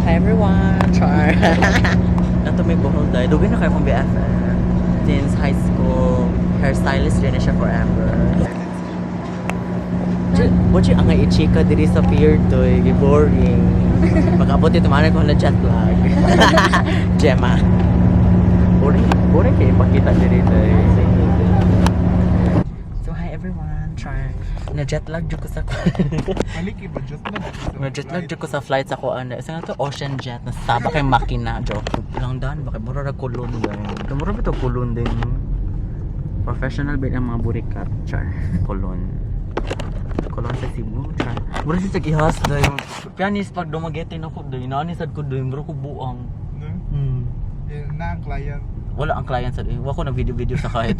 Hi everyone! Char! Naa to mi'g Bohol dahil. Dugay na kaayo kong BFF. Since high school, hairstylist rin na siya forever. Mo ang nga i-chika diri sa pier to, eh, boring. Pag-abot dito, mahanap ko na jet lag. Gemma. Boring, boring kay ipakita diri to eh. So hi everyone, char. Na jet lag jud ko sa Maliki ba just na? Na jet lag jud ko sa flight sa kuan. Isa nga to Ocean Jet na saba kay makina joke. Ilang daan ba kay mura ra kulon din. Mura ba to kulon din? Professional ba ang mga burikat, char. Kulon. Kulon sa Cebu, char. Mura siya sa gihas dayon. Pianist pag Dumaguete na ko dayon. Naani sad ko dayon, mura ko buang. No? Hmm. Eh, na ang client. Wala ang client sa eh. Wa ko na video-video sa kahit.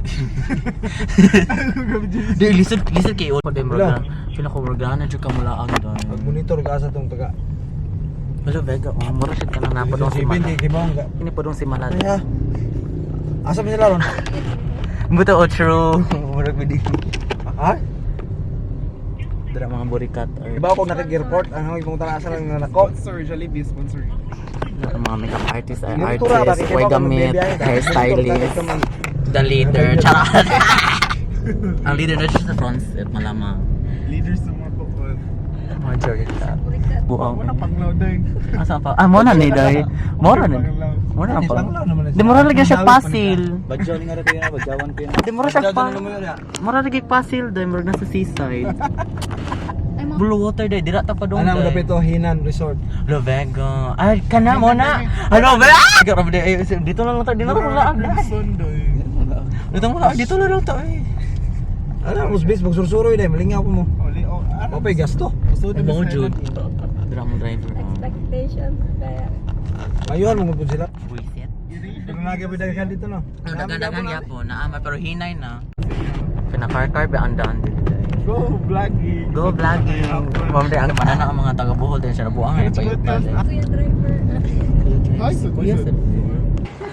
Di lisod lisod kay ko din bro. Feel ko bro na jud ka mulaag doon. Pag-monitor ka sa tong taga. Wala vega oh, mura siya kanang napadong si Ibin Malad. kay kibaw ka. Kini padong si Malad. Ay ha. Asa ba sila ron? Buto o true. Murag bidi. Ha? Dira mga burikat or Kibaw ko nakig-airport ang ibang tara asa lang nako. Sponsor, Jollibee sponsor. Dira mga makeup artist ay Monitor ra ba artist, kay way kibaw ko gamit, magbibiyahe ka. hairstylist, the leader. Charot. Ang leader na siya sa front seat malamang. Leaders ng mga kuon. Mga burikat. Buang. Wala panglaw din. Asa pa? Ah, mo na ni day. Mo na ni. Mo na pa. Di mo lagi siya pasil. Badyaw ni nga ra kayo, badyawan kayo. Di mo siya pa. Mura lagi pasil day, murag nasa seaside. Blue water day, dira ta pa dong. Ana mo dapit to Hinan Resort. Lo Vega. Ay, kana mo na. Ano ba? Ah! Grabe day. Ay, dito na lang tayo. Dito na lang laag. Crimson doy. Dito mo lang. Dito na lang tayo. Eh. Ana mo base magsursuroy dai malingaw ko mo. Oli oh. Ano? Opay gasto. So, Ay, mga Jude. Dira mo driver. Oh. Expectations kaya. Ayun mo pud sila. Buisit. Pero nagabi daghan dito no. Ang dagan-dagan yapon. Naama pero hinay na. Pinakarkar ba ang daan dito day. Go vlogging. Go vlogging. Ma'am, di, ang manana ang mga taga Bohol din siya nabuang ay pa Kuya driver. Ay, Kuya sir.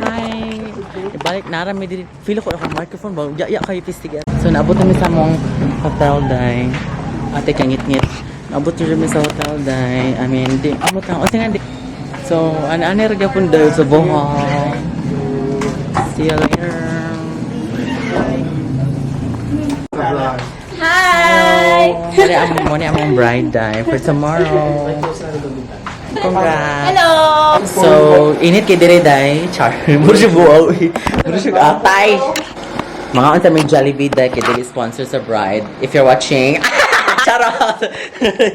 Hi. Ibalik na rami diri. Feel ko akong microphone ba? Ya ya kayo pistig. So naabot kami sa among hotel day. Ate kang ngit-ngit. Naabot na kami sa hotel day. I mean, di abot na. O sige di. So, ana-ana ra gyapon daw sa Bohol. See you later. Hi! Muna ang muna among bride day for tomorrow. Congrats. Hello! So, init kay dire day. Char. Mura siya buaw eh. Mura siya atay. Mga unsa may Jollibee day kay dili sponsor sa bride. If you're watching. Charot.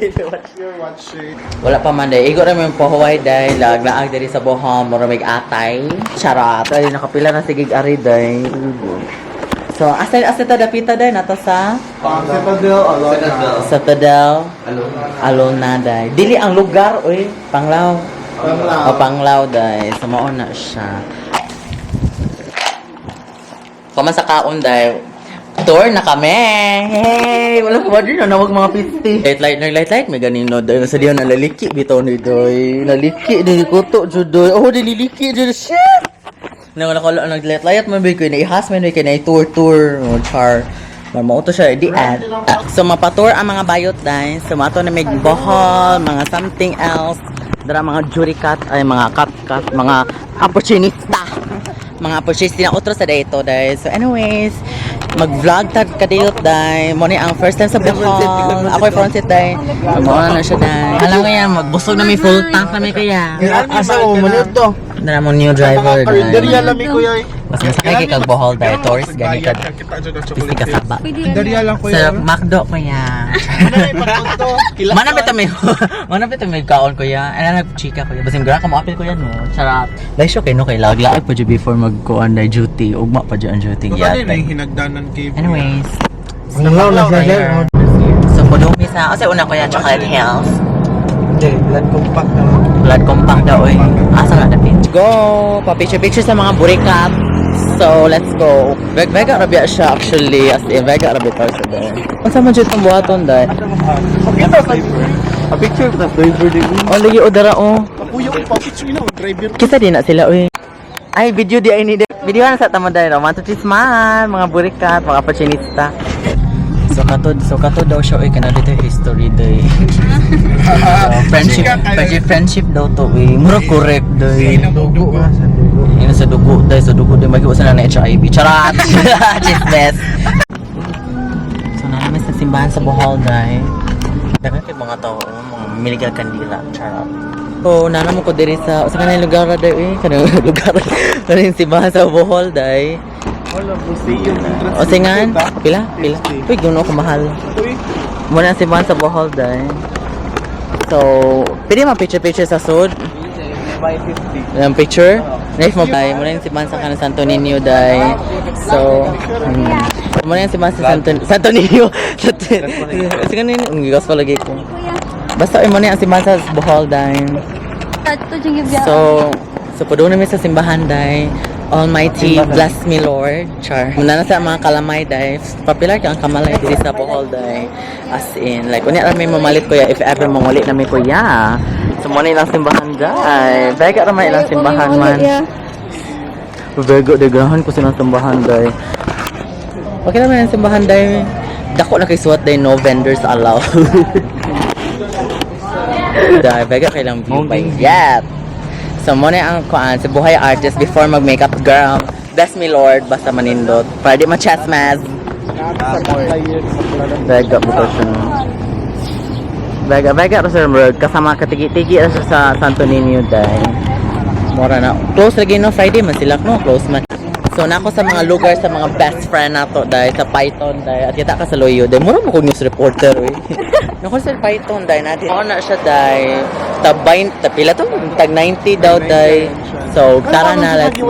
If you're watching. You're watching. Wala pa man day. Igo ra mo yung pohuway day. Lag-laag diri sa Bohol. Mura may atay. Charot. Ay, nakapila na sige ari day. So, asa asa ta dapita day nato sa Citadel, Alona. Citadel. Alona day. Dili ang lugar oy, Panglao. Panglao. O Panglao day. So mao na siya. Kuman sa kaon day. Tour na kami. Hey, wala ko ba din nawag mga pisti. Light light light light light may ganino day. Sa diyan nalaliki bitaw ni doy. Naliki di kuto jud doy. Oh, dililiki jud shit. Nang wala ko nag light light man ko na ihas man kay na tour tour oh, char. Mao to siya di ad. So mapatour ang mga bayot dai. So mato na may Bohol, mga something else. Dara mga jurikat ay mga kat kat mga opportunista. Mga opportunista na otro sa dito dai. So anyways, mag-vlog tag kadiyot dai. Mo ni ang first time sa Bohol. Ako front seat dai. So, mao na siya dai. Alam ko yan, magbusog na may full tank na may kaya. Asa mo monitor to? Dara mo new driver dai. Karinderya lami kuya. Mas masakay kay kag Bohol dai, tourist gani ka. Pisti ka saba. Karinderya lang Sa kuya. McDo kuya. Mana bita may mana bita may kaon kuya. Ana nag chika kuya. Basin gra ka mo apil kuya no. Charot. Dai siya kay no kay lag laag pa jud before magkuan dai duty. Ugma pa jud ang duty Baka din gyud. yung hinagdanan cave. Anyways. Panglao na siya sir. So podumi sa o sa una kuya Chocolate Hills. Hindi, blood compact na. Blood compact daw eh. Asa na dapit? Go! Pa-picture-picture sa mga burikat. So, let's go. Veg vega rabia siya actually. As in, vega rabia tayo sa there. Unsa man jud itong buhaton dai? Pakita sa A picture sa driver din. Oh, lagi o dara oh. Kuya, pa-picture na driver. Kisa din na sila oy. Ay, video di ay ni video na sa tama dai no. One, two, three, smile. Mga burikat, mga opportunista. So kato daw siya oy kana dito history day. Friendship, friendship, friendship daw to eh. Mura correct day. Dugo ah, sa dugo. Yun sa dugo, dahil sa dugo din mag na na HIV. Charot! Chismes! So, namin sa simbahan sa Bohol, dahil. Dagan kay mga tao, mga miligal kandila. Charot. Oh, nana mo ko diri sa kanang lugar ra dai eh, kanang lugar. Kanang simbahan sa Bohol dai. Wala museum. O singan, pila? Pila? Uy, guno ko mahal. Muna ang simbahan sa Bohol dai. So, pwede ma picture-picture sa sud? By 50. Ilang picture? Next mo bay, muna yung simbahan sa kanan Santo Niño day. So, muna yung simbahan sa Santo Niño. Santo Sige na yun, gigas pa lagi ko. Basta ay muna yung simbahan sa Bohol day. Ato dyan yung So, padung namin sa simbahan day. Almighty, bless me Lord. Char. Muna na sa mga kalamay day. Popular kay ang kamalay diri sa Bohol day. As in, like, unya ra may mamalit kuya if ever manguli na may kuya. So, muna ilang simbahan day. Vega ra man ilang simbahan man. Vega, degahan ko silang simbahan day. Okay naman ang simbahan day. Dako na kay suwat day, no vendors allowed. Day, vega kay lang view by yet. So mo na ang kuan sa buhay artist before mag makeup girl. Bless me Lord basta manindot. Para di ma-chasmas. Vega buto siya. Vega, Vega ra sir bro. Kasama katigi-tigi ra siya sa Santo Niño day. Mora na. Close lagi no Friday man sila no close man. So nako sa mga lugar sa mga best friend nato dahil sa Python dahil at kita ka sa Loyo dahil mura mo kong news reporter eh. Nako sa Python dahil natin. Ako na siya dahil tabay tapila to tag 90 daw dahil. So tara na, let's go.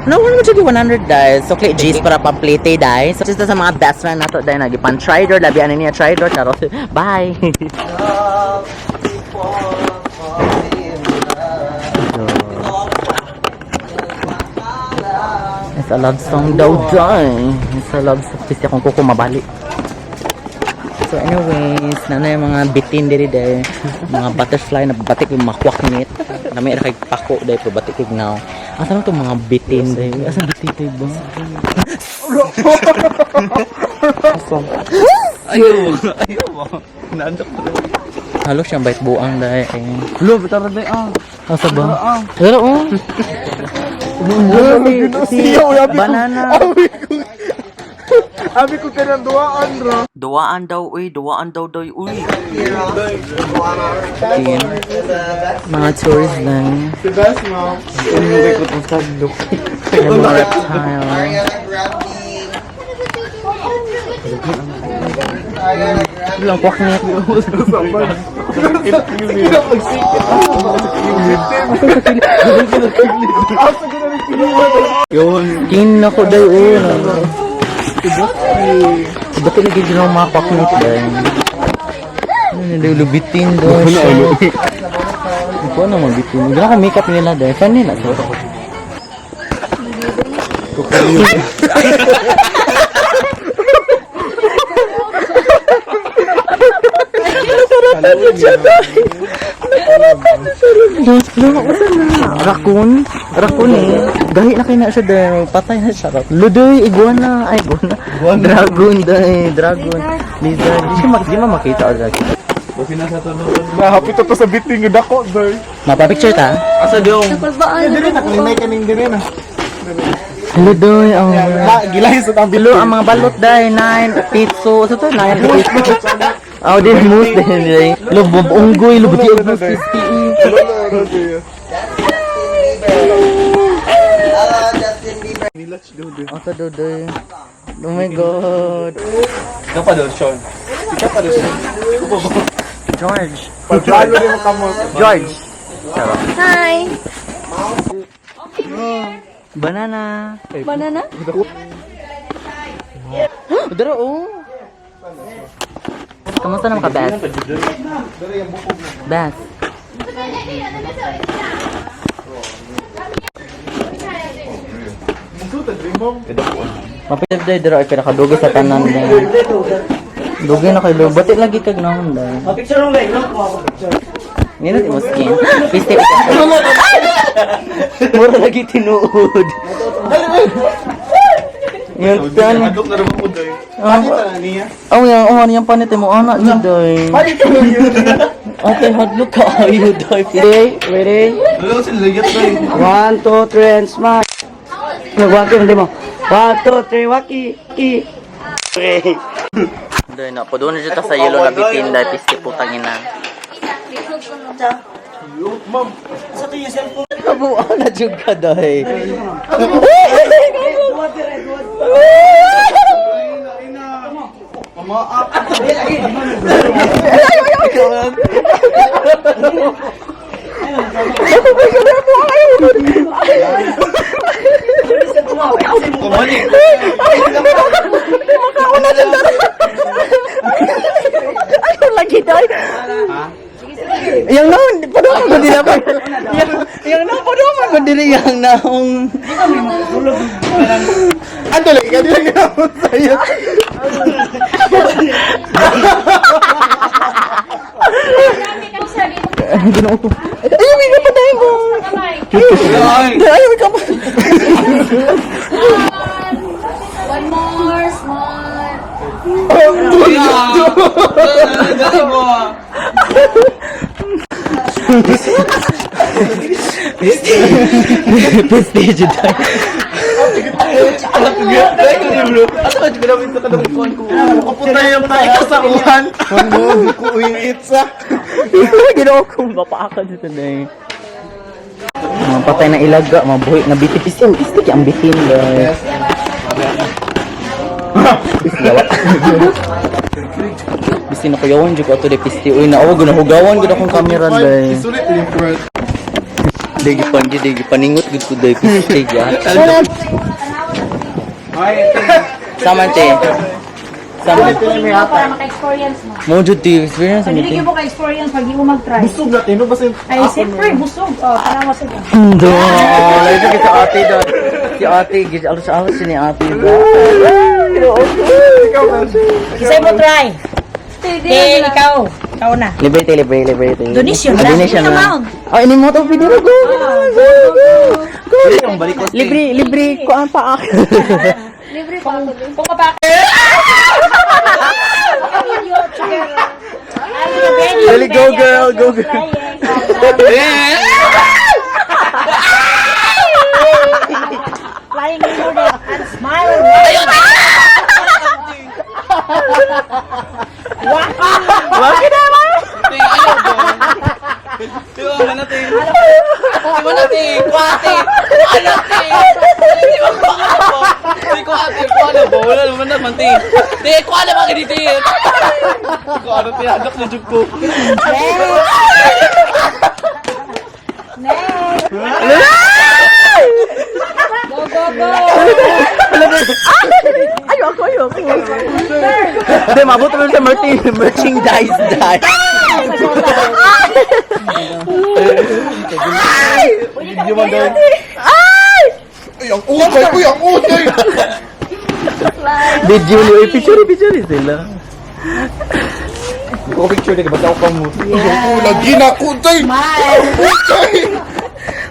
No, wala mo siya 100 dahil. So click G's para pamplete dahil. So just sa mga best friend nato dahil nagipan trider labi ano niya trider charot. Bye. It's a love song daw dyan. It's a love song. Kasi akong kuko mabali. So anyways, nana yung mga bitin diri dahil. Mga butterfly na batik yung makwaknit. Nami ra kay pako dahil pero batik yung now. Asa man itong mga bitin dahil? Asa bitin dahil ba? Ayaw. Ayaw. Naandok ko. Halo siyang bait buang dahil. Eh. Lo, bitara na ah. Asa ba? Pero oh. Si, si, banana. Abi ko kanang duaan ra. Duwaan daw, uy. Duwaan daw daw, uy. Ayan. Mga tourist lang. The best mo. May mga reptile. Lang kwak niya. Yun. Kin ako daw, uy. Ba't lagi din ang mga kwak niya daw? Ano na lubitin daw siya. Hindi ko na mabitin. Hindi na ako makeup nila dahil. Fan nila. So, Raccoon? Raccoon eh. Gahi na kayo na siya dahil. Patay na siya. Ludoy, iguana. Ay, iguana. Dragon dahil. Dragon. Lizard. Di siya di ma makita o dragon. Mahapit to sa bitin nga dako doy. Mapapicture ta? Asa dong? Nakulbaan. Dire na kalinay kaning dire na. Ludoy, oh. La gilay sa tang Hello, ang mga balot dahil. Nine, pizzo. Sa to, nine, pizzo. Oh, di moose din. Lubog, unggoy, lubog, di ugos, Asa dodoy. Oh my God. Ikaw pa daw, Sean. Ikaw pa daw, Sean. George. Pagplano din mo kamo. George. Hi! Banana. Banana? Dara oh. Kamusta naman ka, Beth? Beth. Mapilip day dira ay pinakadugi sa tanan day. Dugi na kayo. Batik lagi kag naon day. Picture mo lang, no? Nino mo skin. Piste. Mura lagi tinuod. Yung tan. Adok na rin ako doy. Oh, oh, yang oh, ano yung panit mo anak ni day. Ay, ito yun. Ate, hadlok ka ayo day. Ready? Ready? Wala sila ligat doy. One, two, three, and smile. Nagwaki mo mo. One, two, three, waki. Ki. Okay. Day na, padung na dito sa yellow na bitin day, pisti putang ina. Ma'am, Kabuo na jud ka day. Kumani. Ayaw lagi day. Yang naon, padung man dili pa. Yang naon padung man dili yang naong. Ano lagi ka dili ka sa'yo. Ginoo ko. Ayaw ka pa day mo. Ay. Ayaw ka pa. One more, small. Pisti jud day. Kapunta yung tayo sa ulan. Ano, ko yung itsa. Ginoo ko mapaaka dito day. Mga patay na ilaga, mga buhi na bitin. Pisti, pisti kay ang bitin day. Yawa. Bisti na kuyawan jud ko ato day pisti. Uy na oh, ginahugawan gud akong camera day. Isulit yung friend. Day gipan jud day gipaningot gud ko day pisti ya. Sama te. Sama. Para maka-experience mo. Mo jud ti experience Pag ni hindi te. mo ka-experience, pag di mo mag-try. Busog natin, no? Basta yung Ay, siyempre, busog. Oh, para masog. Do. Lagi kita ate do. Si ate gid alos-alos ni ate do. Ikaw, man. Kisay mo try. Eh, ikaw. Ikaw na. Libre te, libre, libre te. Donation Ah, lang. donation Hindi lang. amount. Oh, ini mo to video go. Go, go. Go. Libre, libre ko ang paak. Libre pa ako. Kung mapaka... Dali, go, girl, go, girl. Flying in order and smile. Bakit naman? Wala naman naman te. Te, kuha na mga dito. Ko ano tinadok na jud ko. Go, go, go. Ayo ako, ayo ako. Hindi, mabot naman sa merchandise dahil. Uy, ang utay! Uy, ang utay! Video niyo, eh, picture, picture sila. Ko picture de basta ko mo. Lagi na kutay! Utay!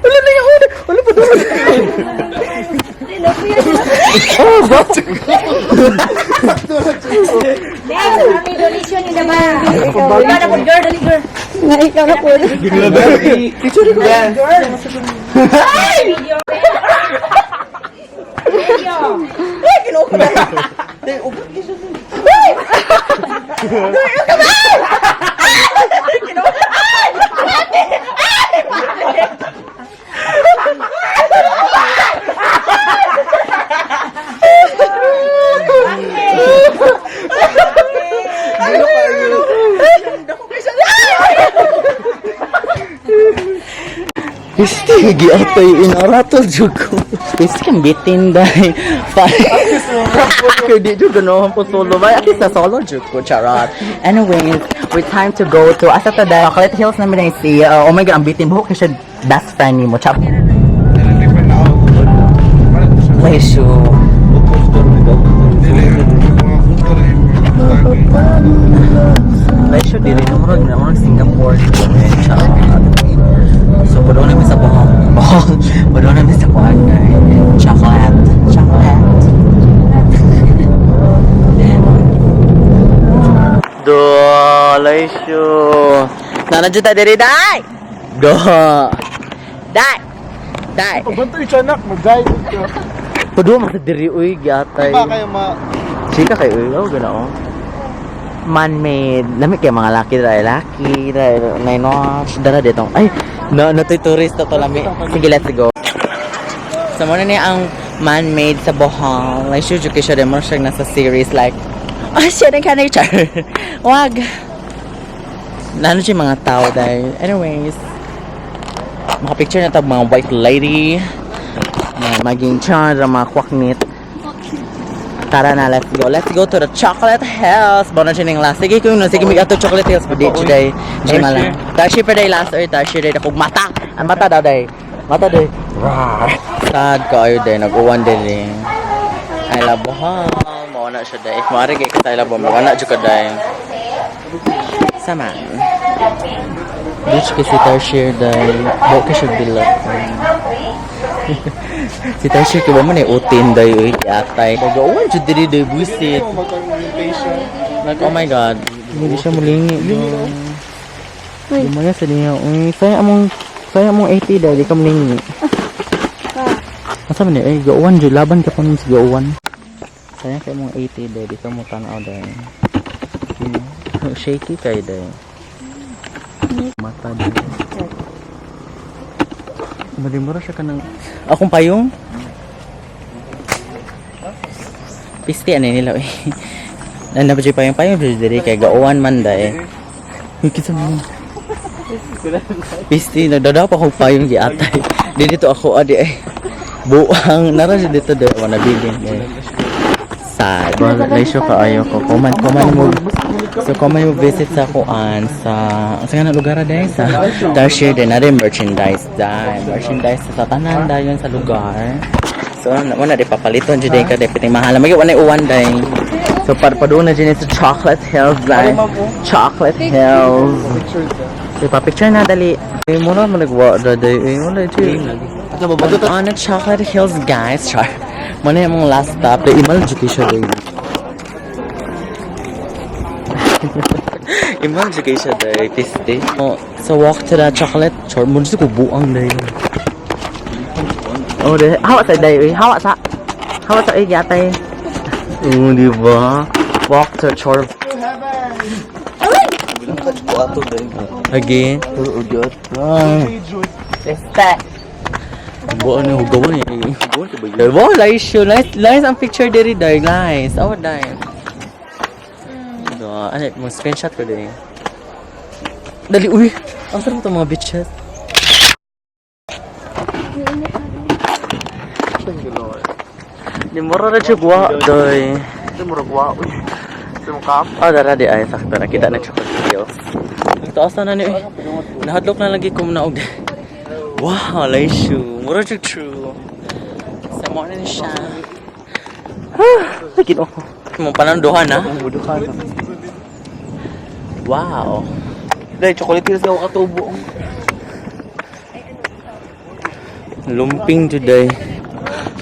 Wala na yung una. Wala pa doon. Oh, what? Next, kami donation ni naman. Ikaw na po, girl, dali, girl. Nga, ikaw na po. Picture ko. Video. Video. Ay, ginoo ko na. Ay, ugat kayo siya. Ay! Ay, ka ba? Ay, ginoo ko. Ay! Ate! Ay! Pisti, giatay inaratol jud ko. Pisti kang bitin dahil. Kaya di jud ganoon po solo. Bay, at least na solo jud ko, charot. Anyways, we time to go to asa ta dahil Chocolate Hills namin ay si, oh my God, ang bitin buhok kasi best friend ni mo. Charot. Bless you. Bless you, dili na murag na murag Singapore. Charot. So, padung namin sa Bohol. Bohol. Padung namin sa kuan. Chocolate. Chocolate. Do, Laisyo. Nana dyan ta diri, day! Go! Day! Day! Pabantoy siya nak, mag-dive ka. Paduwa mo sa diri, uy, giatay. Ba kayo ma... Chika kay uy, oh, gana oh. Man-made. Lami kay mga laki dahil laki dahil nine watch. Dara dito. Ay, no, no, to'y tourist to lami. Sige, let's go. So, muna niya ang man-made sa Bohol. Like, sure, kay siya din mo siya nasa series like, oh, siya din ka nature. Wag. Lalo siya mga tao dahil. Anyways, makapicture na tag mga white lady. Mga maging charge, mga kwaknit. Tara na, let's go. Let's go to the Chocolate Hills. Bono siya ning last. Sige, kung no, sige, may ato Chocolate Hills. Pwede, today. Jima lang. Tashi pa day last or tashi day. Kung mata. Ang mata daw day. Mata day. Rawr. Sad ka ayo day. Nag-uwan din eh. I love Bohol. Mauna na siya day. If maari kay ka sa I love Bohol, mauna siya ka day. Sama. Beach kasi tarsier day. Bo ka siya bilak. Si Tarsier kay ba man ay utin day uy atay. Nag-uwan jud diri day busit. Mag-orientation. Like, oh my God. Hindi siya mulingi. Lumaya sa niya. Uy, sayang among 80 dahil di ka mulingi. Asa man ni? Eh, gauwan jud. Laban ka pa nun sa gauwan. Sayang kay mong 80 dahil di ka mo tanaw dahil. Shaky kay dahil. Mata dahil. Malimura siya ka ng... Akong payong? Pisti, ano nila eh. Ano ba siya payong payong? Diri kay gauwan man dahil. Uy, kinsa mo. Pisti, nagdadaw pa akong payong giatay. Di dito ako, adi ay. Buang, nara siya dito daw. Wala nabilin. Eh. Sad. Laisyo ka ayo ko. Kuman, kuman mo. So, kuman mo visit sa kuan sa nga na lugar dahil sa Tarsier din na rin merchandise dahil. Merchandise sa tanan dahil sa lugar. So, ano, wala di papaliton dyan ka dahil piting mahal. Mag wala uwan dahil. So, parpadoon na dyan sa Chocolate Hills dahil. Chocolate Hills. So, pa-picture na dali. Eh, muna mo nagwa dali. Eh, muna ito. On the Chocolate Hills, guys. Char. Muna yung mga last stop. Dahil imal jud siya dahil. Imal jud siya dahil. Piste. Oh, so walk to the chocolate. Char, muna siya ko buang dahil. Oh, dahil. Hawa sa dahil. Hawa sa. Hawa sa eh, yatay. Oh, di ba? Walk to char. Again. Basta. Buo na hugawan eh. Hugawan ka ba yun? Wow, nice yun. Nice, nice ang picture diri day, nice. Oh, nice. Diba? Ano, mo screenshot ko din. Dali, uy! Ang sarap itong mga bitches. Di mura na siya guwa, doy. Di mo ragwa. Uy. Di mo kap. Oh, dara di ay sakto nakita na chocolate hills. Ang taas na na ni eh. Nahadlok na lagi ko na og. Wow, laishu. Mura jud true. Sa morning siya. Lagi ko. Mo pananduhan na. Wow. Dahil chocolate hills ako katubo. Lumping today.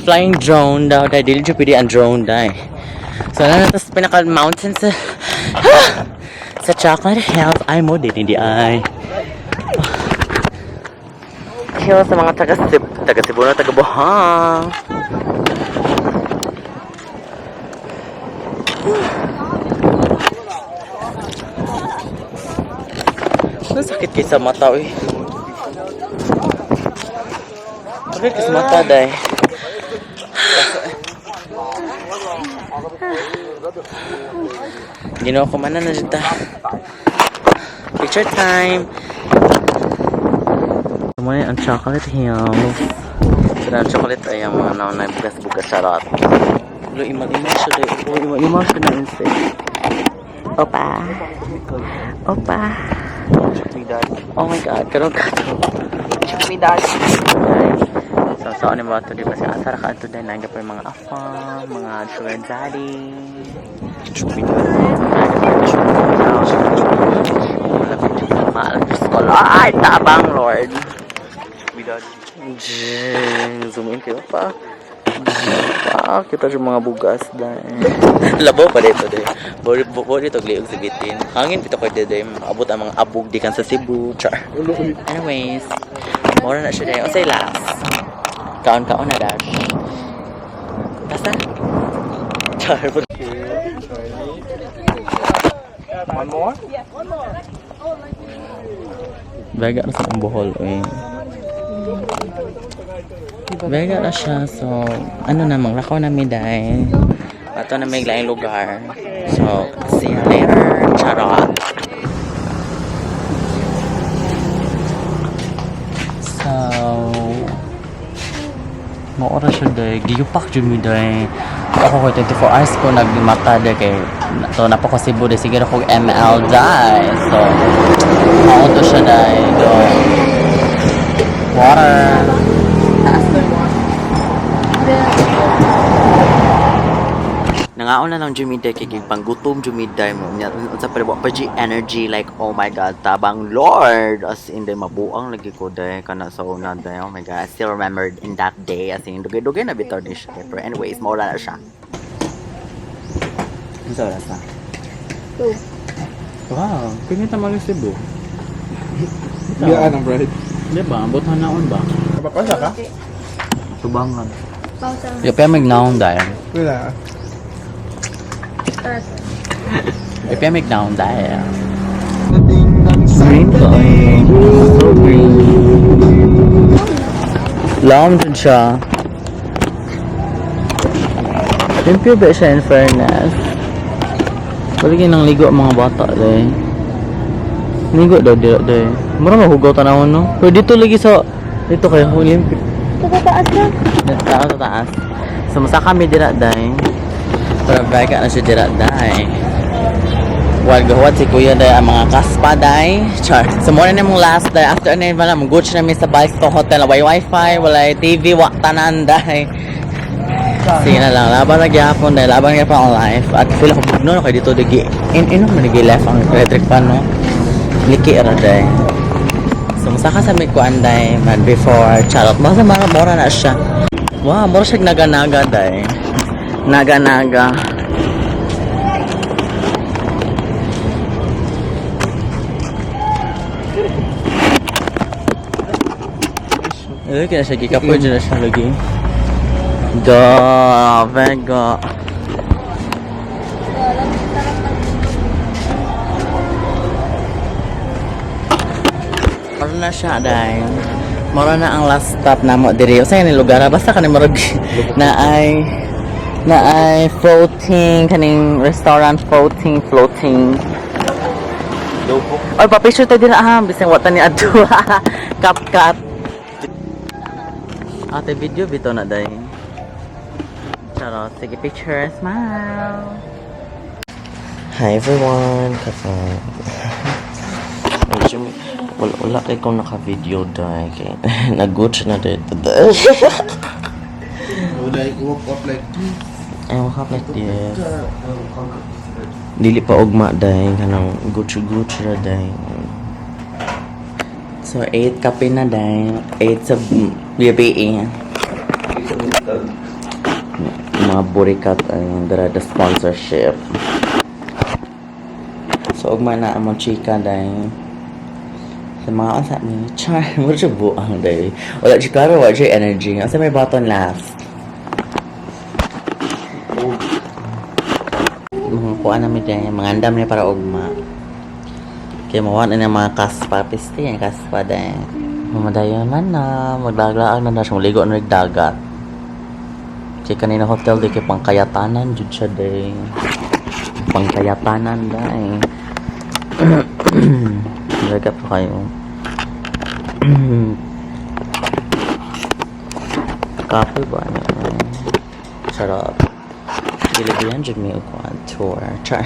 Flying drone daw dahil dili jud pwede ang drone dai. So na na sa pinaka mountain sa sa Chocolate Hills ay mo din hindi ay. Hills sa mga taga Cebu, taga Cebu na taga Bohol. Nasakit kay sa mata eh. Sakit kay sa mata day. Ginoo ko man na dito. Picture time. Muna ang chocolate hills. Sila ang chocolate ay ang mga naunay bugas-bugas charot. Ulo imal-imal siya day. Ulo imal-imal siya na insect. Opa. Opa. Oh my God, karon ka to. Check me dad. So, sa ano mo ito, di ba? Sa asara ka ito din, nandiyan po yung mga afam, mga sugar daddy. Check me dad. Mahal, Diyos ko, Lord! Tabang, Lord! Zoom in kayo pa. Wow, kita siya mga bugas dahil. Labo pa dito dahil. Bori bori to liog sa bitin. Hangin pito ko dito abot ang mga abog di kan sa Cebu. Char. Anyways, mora na siya dahil. Unsay last? Kaon-kaon na dash. Basta. Char. One more? Vega na sa Bohol eh. Vega na siya. So, ano na, manglakaw na mi dahil. Ato na may laing lugar. So, see you later. Charot. So, maora siya day. Giyupak jud mi day. Ako ko 24 hours ko nagmata day kay to napako Cebu day siguro ko ML day. So, mao to siya day. Do. Water. Nangaon na lang jumiday kay kay panggutom jumiday mo nya unsa pa wa pa g energy, like, oh my God, tabang Lord, as in day mabuang lagi ko day kana sa una day. Oh my God, I still remembered in that day, as in dugay-dugay na bitaw ni siya, pero anyways, mao na siya. Unsa oras na? 2. Wow, pinita man Cebu. Biyaan ang bride. Di ba? Butan naon ba? Kapapasa ka? Tubangan. Pausa. Yo pa magnaon dahil. Wala. Start. Yo pa magnaon dahil. Dating ng Green ba? So green. Lam dun siya. Limpyo ba siya, in fairness? Balikin ng ligo ang mga bata day. Ligo daw dito day. Mura mahugaw tanawon no? Pero dito lagi sa dito kayo limpyo. Sa taas na. Taas sa taas. So masa kami dira day. Pero baka na siya dira day. Wal gahuwat si Kuya day ang mga kaspa day. Char. So mo na mong last day after ano yun wala mo go na mi sa bike to hotel, way wifi, wala TV, wa tanan day. Sige na lang, laban na gyapon day, laban gyapon ang life. At feel ako bugno na kay dito digi. In inom man digi left ang electric fan no. Liki ra day. So musaka sa may kuan day man before charot. Masa mga mora na siya. Wow, mora siya naga-naga day. Naga-naga. Eh, kaya siya gikapoy dyan na siya lagi. Da, Vega. Moro na siya, day. Moro na ang last stop na mo diri. Usa ni lugar, ah? Basta kani murag na ay floating kaning restaurant, floating floating. Oy, pa-picture tayo din ah, bisan wa ta ni adto. Kap kat. Ate, video bito na day. Charot, sige picture, smile. Hi everyone, kapag wala wala kay kong naka-video dahil kay nag-gooch na dito. Like, woke up like this. I woke up like this. Dili pa ugma dahil kanang gucci gucci ra dahil. So 8 kape na dahil 8 sa gabi eh. Mga burikat ay dara the sponsorship. So ugma na among chika dahil. Sa mga unsa ni char mo siya buang dahil. Wala siya klaro, wala siya energy. Unsa may button last? Mga kuha namin dahil mga andam niya para ugma. Kaya mawa na ng mga kaspa, piste yan, kaspa dahil. Mamadayon man na, maglaglaag na na siya, maligo na dagat. Kaya kanina hotel di kay pangkayatanan, jud siya day. Pangkayatanan day. Laga pa kayo. Kapoy ba niya? Sarap. Gilibihan jud mi og kuan tour. Char.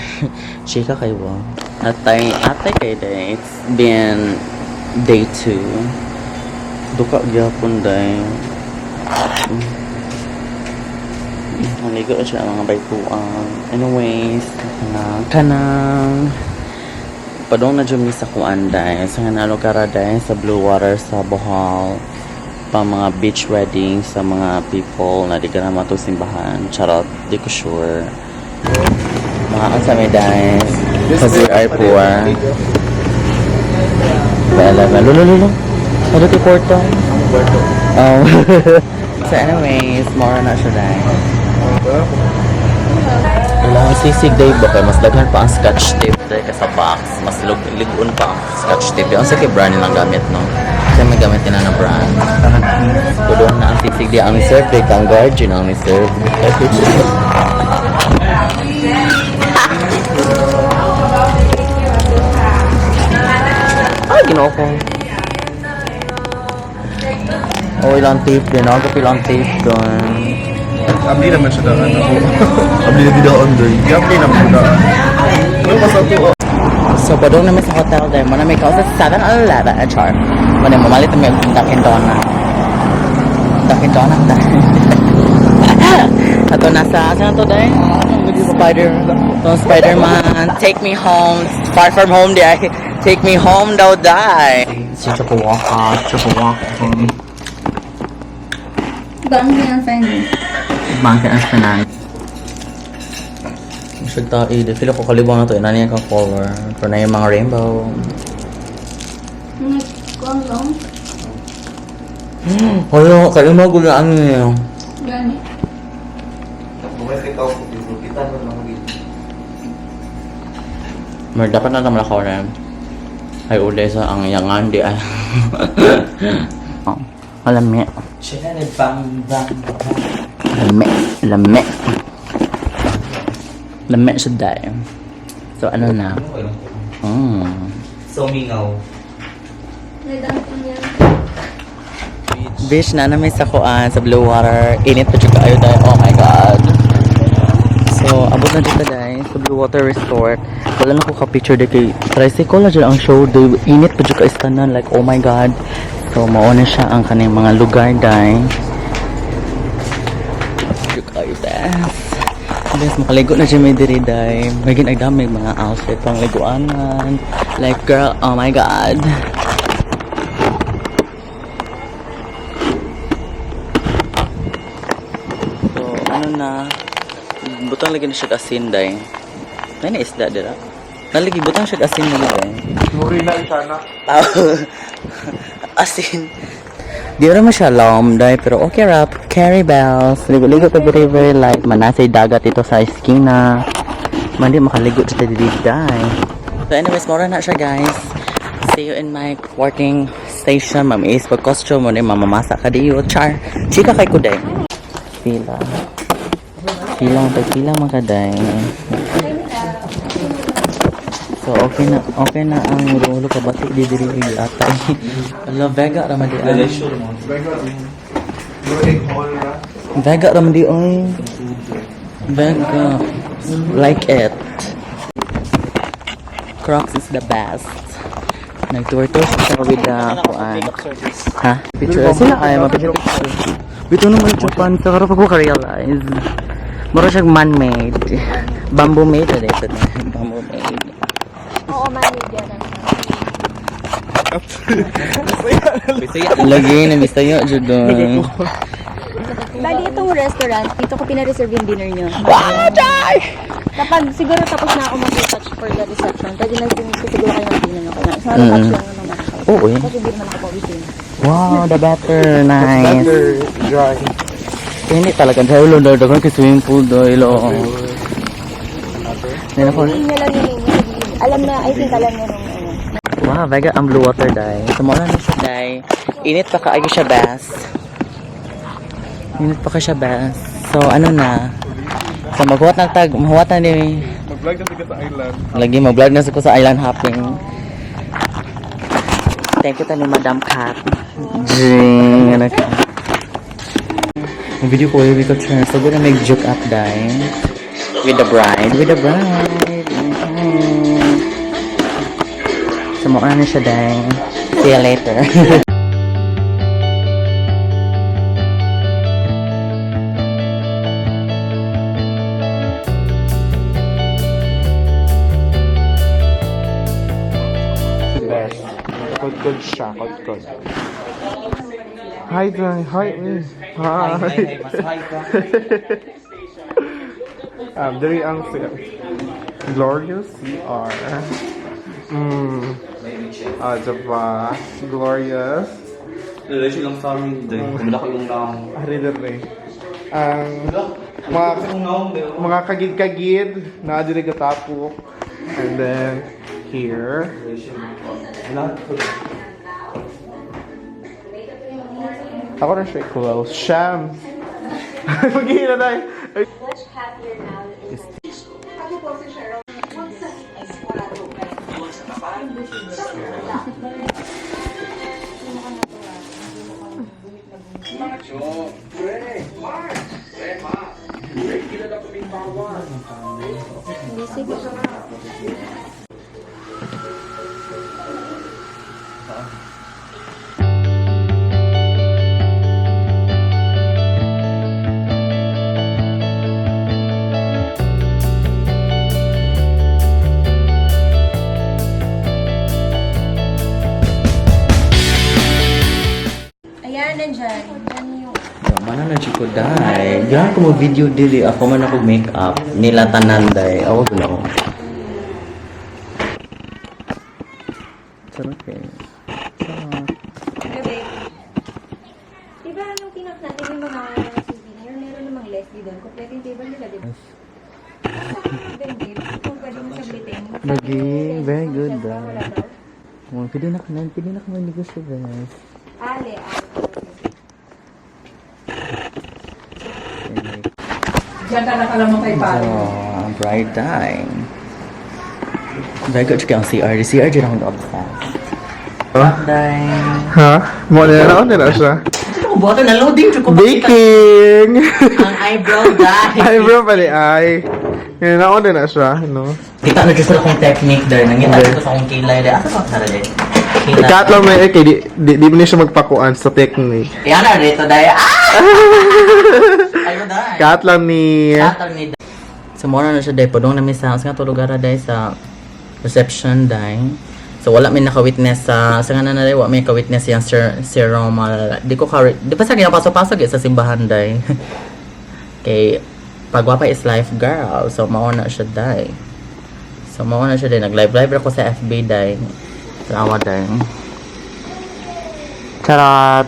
Chika kay ba? Atay, atay kay day. It's been day 2. Duka gyapon day. Maligo na siya ang mga baytuan. Anyways, kanang, kanang, padong na jud mi sa kuan day. Sa nga lugar day sa Blue Water sa Bohol. Pa mga beach wedding sa mga people na di ka na simbahan. Charot, di ko sure. Mga sa may guys. Because we are poor. Bella, bella. Lolo, lolo. Ano kay Porto? Oh. So anyways, more na siya dahil. Wala ang sisig day ba kay mas daghan pa ang scotch tape day kaysa box. Mas ligon pa ang scotch tape. Ang sa kay brand nilang gamit, no? Kasi may gamit nila na brand. Kudoon na ang sisig day. Ang serve day kang guardian ang serve. Ay, ginoo ko. Oh, ilang tape din. Ako ilang tape doon. Abli naman siya daan ako. Abli na daan doon. Abli naman siya daan. Ano pa sa to? So, padung namin sa hotel dahil mo na may kao sa 7-Eleven a char. Mo na mamalit na may Dunkin' Donut. Dunkin' Donut dahil. Ato nasa, saan to dahil? Spider, to Spider-Man, take me home, far from home di ay. Take me home daw die. Si Chocowaka, Chocowaka. Bank and finance. Bank and finance. Should ta eh, feel ko kalibang na to, inani ka color. Pero na yung mga rainbow. Nagkuang long. Hala, kayo magulo ano niyo. Gani. Mer dapat na naman ako rin. Ay uli sa ang yangan di ay. Oh, lami. Bang, bang, bang. Lami. Lami. Lami siya dahil. So ano na? So, mingaw. Nagdaan ko niya. Bitch, na namin sa kuan, sa Blue Water. Init pa siya kayo dahil. Oh my God. So, abot na dito dahil sa Blue Water Resort. Wala na ko ka-picture dahil kay tricycle na dyan ang show. Dahil init pa siya kaistanan. Like, oh my God. So, mauna siya ang kanyang mga lugar dahil. Siya kayo best. Bes, makaligo na siya may diri dahil. May ginagdami mga outfit pang liguanan. Like, girl, oh my God. So, ano na, butang lagi na siya asin day. May na isda dira. Nalagi butang siya asin na day. Muri na isa na. Asin. Di ra man siya lom day pero okay rap. Carry bells. Ligo-ligo to very very light. Manasay dagat ito sa eskina. Mandi makaligo sa dili day. So anyways, mora na siya guys. See you in my working station. Ma'am is pag costume mo ni mamamasa ka diyo. Char. Chika kay kuday. Pila. Pila, pag pila man ka day. So okay na ang ulo ka bati di diri atay. Ala Vega ra man di ay. Vega ra man di ay. Vega like it. Crocs is the best. Nag-tour-tour siya with the kuan. Ha? Picture sila ay ma-picture picture. Bito naman Japan sa karap ko ka-realize. Mura siyang man-made. Bamboo made na dito. Bamboo made. Oo, manager na siya. Lagi na mistayo jud doon. Bali, itong restaurant, dito ko pinareserve yung dinner nyo. Wow, day! Kapag siguro tapos na ako mag-retouch for the reception, pwede na siguro kayo mag-dinner nyo. Kaya, sa retouch lang naman ako. Oo eh. Kasi hindi naman ako pawisin. Wow, the better. Nice. Better dry. Hindi talaga. Dahil ulo, dahil kay swimming pool dahil. Oo. Hindi na ko. Hindi nyo lang yung menu. Sabihin. Alam na, I think alam na nung ano. Wow, vega ang blue water day. So, muna na siya day. Init pa kaayo siya best. Init pa ka siya best. So, ano na? So, maghuwat na tag, maghuwat na ni Mag-vlog na siya sa island. Lagi mag-vlog na ko sa island hopping. Thank you tani Madam Kat. Jing, ano ka? Ang video ko, we ko turn. So, gonna make joke up, day. With the bride. With the bride. Okay. So, mukha na siya, day. See you later. Best. Kod-kod siya, kod-kod. Hi, Dai. Hi. Hi. Mas hi ka. Diri ang si Glorious CR. Ah, diba? Glorious. Relation lang sa amin. Wala ko yung naong. Ari diri. Ang mga mga kagid-kagid na diri katapok. And then here. Ako na siya close. Sham. Maghihila tayo. Much happier now. Ayan, nandyan. Yan yung Mana na ko day. Diyan ko mag-video dili ako man ako make up nila tanan day. Ako gud ako. Sarap eh. Gabi. Diba nung tinak natin yung mga souvenir, meron namang Leslie doon. Kompleto yung table nila, diba? Then, babe, kung pwede mo saglitin. Lagi, very good, Wala ah. daw. Oh, pwede na kanan, pwede na kaman negosyo guys. Ale, ale. Diyan ka nakalamang kay pare. Oh, bright day. Very good ang CR. CR dyan akong obsessed. Day. Ha? Mo na na na siya. Ano ko ba? Na-loading ko. Baking! Ang eyebrow day. Eyebrow pala ay. Ngayon ako na siya, no? Kita na dyan sa akong technique dahil nangita ko sa akong kilay dahil. Asa ba tara dahil? Kilay. Ikat lang may eh, kay di mo na siya magpakuan sa technique. Yan na rito dahil. Ah! Ayun dahil. Kat lang ni... Katang ni So muna na siya dahil padung namin sa nga tulog ara dahil sa reception dahil. So wala may naka-witness sa nga na dahil wala may ka-witness yang Sir Romal. Di ko ka di pa sa ginapasok-pasok eh, sa simbahan dahil. Kay pagwapa is life girl. So mao na siya dahil. So mao na siya dahil nag-live live ako sa FB dahil. Salamat dahil. Charot.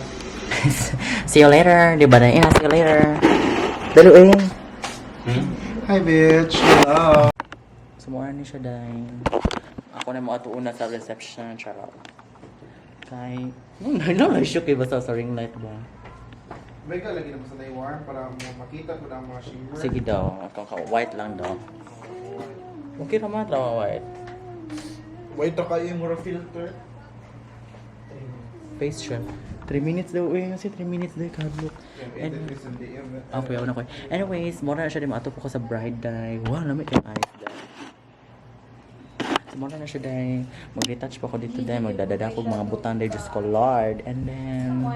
See you later, di ba na? Yeah, see you later. Dalo eh. Hi, bitch! Hello! Sumuha ni siya dahil. Ako na mo ato una sa reception, charot. Kay, no, no, no, shook eh, basta sa ring light ba? May ka lagi naman sa warm para makita ko na ang mga shimmer. Sige daw, ako ka, white lang daw. Okay naman, tawa white. Wait, ka yung mura filter. Face siya. 3 minutes daw eh, kasi 3 minutes daw, kadlok. And, okay, ako na ko. Anyways, mura na siya din, ato po ko sa bride day. Wow, lamig yung eyes day. So, mura na siya day. Mag-retouch pa ko dito day. Magdadada ko mga butan day. Diyos ko, Lord. And then,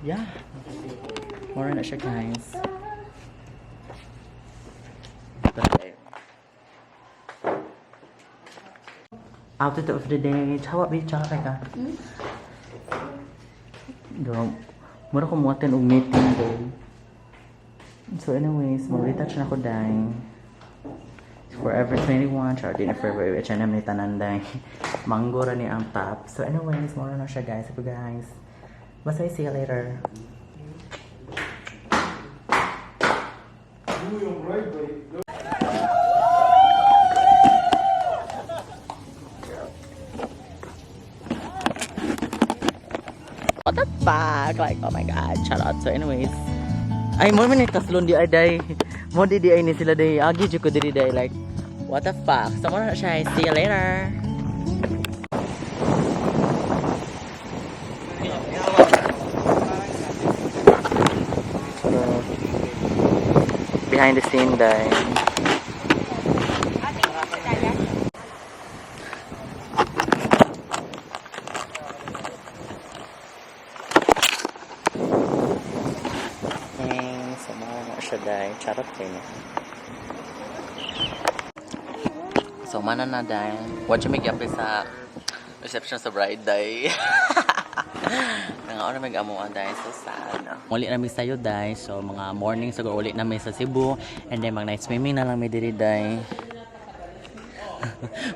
yeah. Mura na siya, guys. Bye. Outfit of the day. Chawa, bitch. Chawa ka. Girl, mura ko mo attend og meeting day. So anyways, mag-retouch na ko day. Forever 21, char din na forever H&M ni tanan day. Mango ra ni ang top. So anyways, mura na siya guys. So guys, basta see you later. What the fuck? Like, oh my God. Shout out. So anyways, ay, mo man ni taslon di ay day. Mo di di ay ni sila day. Agi jud ko diri day. Like, what the fuck? So mo na siya. See you later. Behind the scene day. Eh, so mo na siya day. Charot kayo niya. So, mana na day. Watch me gyapit sa reception sa bride day. Mga oras mag-amuan dahil so sad. Uli na mi sayo dai. So mga morning siguro uli na mi sa Cebu and then mag night swimming na lang mi diri dai.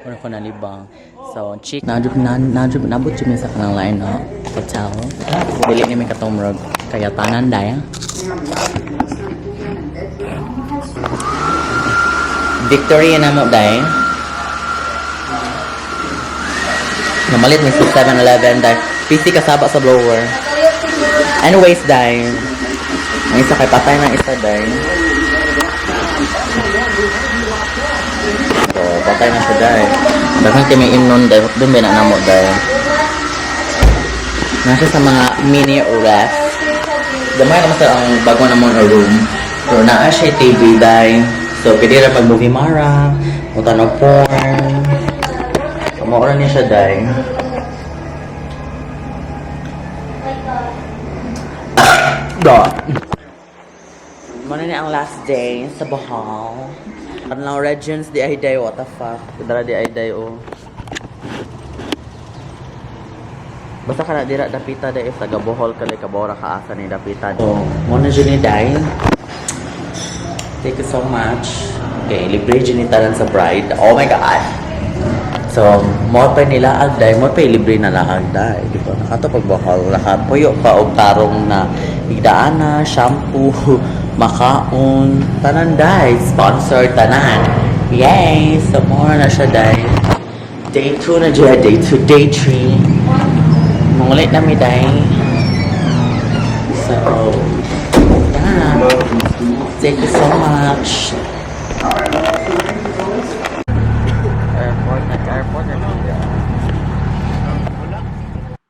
Wala ko nalibang. So, chick, nadrop na nadrop nabot jud mi sa kanang line no hotel. Dili ni mi katong murag kaya tanan dai. Victory na mo dai. Namalit mi sa 7-Eleven dai. PC kasaba sa blower. Anyways, dai. Ang isa kay patay ng isa dai. So, patay na siya dai. Daghan kay may imnon dai. Doon ba na namo dai. Nasa sa mga mini ref. Gamay naman sa ang bago na mo na room. Pero naa siya TV dai. So, pwede ra mag-movie mara. O tanaw porn. So, maura niya siya dai. Da. Muna ni ang last day sa Bohol. Ano lang, Regions di ay day, what the fuck. Dara di ay day, oh. Basta ka na dira dapita day sa Bohol ka lay kabora ka asa ni dapita. Oh, muna jud ni day. Thank you so much. Okay, libre jud ni tanan sa bride. Oh my God. So, mo pa nila agday, mo pa libre na laag day, di ba? Nakato pag Bohol, nakapuyo pa og tarong na higdaana, shampoo, makaon, tanan day, sponsor tanan. Yay! So, more na siya day. Day 2 na dyan, day 2, day 3. Mangulit na mi day. So, yeah. Thank you so much. Airport, nag-airport na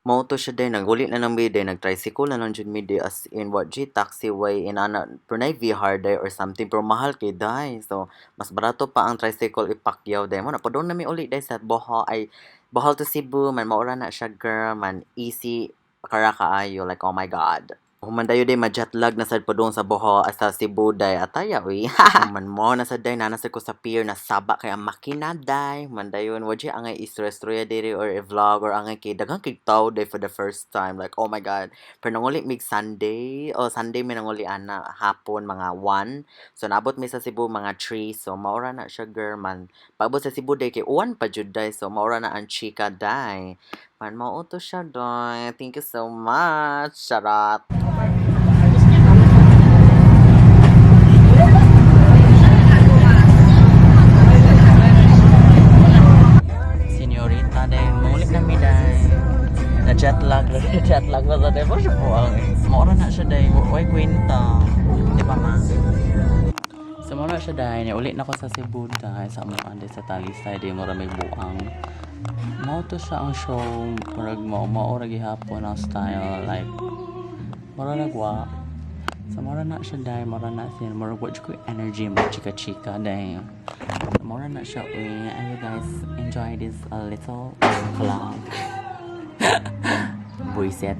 Mao to siya day, naguli na ng mi day, nag-tricycle na lang jud mi day as in what G taxiway inana pero VR day or something pero mahal kay day. So mas barato pa ang tricycle ipakyaw day mo na padung na mi uli day sa Bohol ay Bohol to Cebu man maura na siya girl man easy kara kaayo, like oh my God. Human dayo day ma-jet lag na sad padung sa Bohol sa Cebu day ataya uy. Man mo na sad day na nasa ko sa pier na saba kay ang makina day. Man dayon wa jud angay istorya diri or i-vlog or angay kay daghang kay tawo day for the first time, like oh my God. Pero nanguli mig Sunday o Sunday mi nanguli ana hapon mga 1. So naabot mi sa Cebu mga 3. So maura na siya girl man. Paabot sa Cebu day kay uwan pa jud day. So maura na ang chika day. Man mao to siya day. Thank you so much. Charot. Senyorita day, mulit na mi day. Na jet lag na sa day. Pero siya buang eh. Maura na siya day. Way kwenta. Di ba ma? So maura siya day. Ulit na ko sa Cebu day. Sa amuan day sa Talisay day. Mura may buang. Mao to siya ang show. Murag mao mao ra gihapon ang style. Like, mura nagwa. So mura na siya day. Mura na siya. Mura wa ko energy mo chika-chika day. Mura na siya uy. I hope you guys enjoy this little vlog. Buisit.